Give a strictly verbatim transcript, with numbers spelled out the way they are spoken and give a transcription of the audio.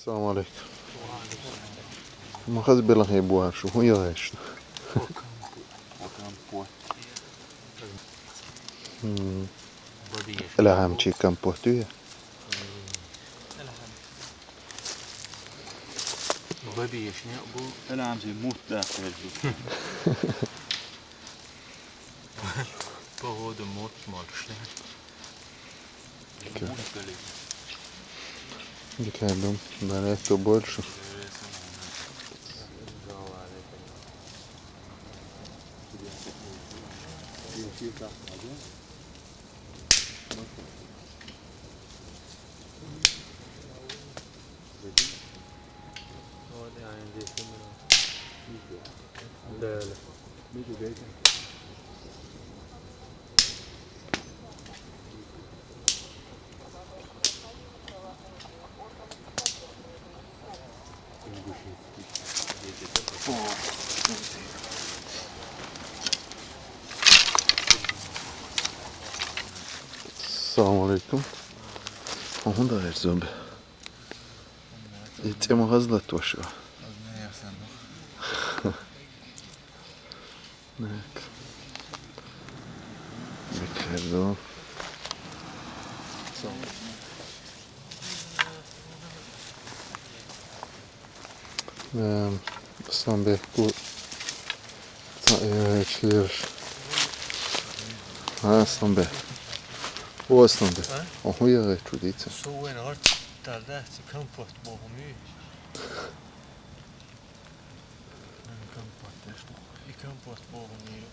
Салам алейкум. Ма хаза белхан буар шу, хӀун йогӀеш? М. Бабиеш. Ла хӀама чи компот ю я? Бабиеш не бу. Ла хӀама чи мут да херду. Походу мут молшне. Окей. Мут гале. Дикардум, барето больше. Салам алейкум. ХӀун дагӀер, зомби? И тӀема хазлат ваша. Так. Бекердо. Эм, Асланбек, бу та-, э, чилер. А, Асланбек. О, Асланбек. А? О, хӀун ягӀе чу дица? Со вайн гӀарт тарда, ци компот бохуми. Компот, и компот бохуми.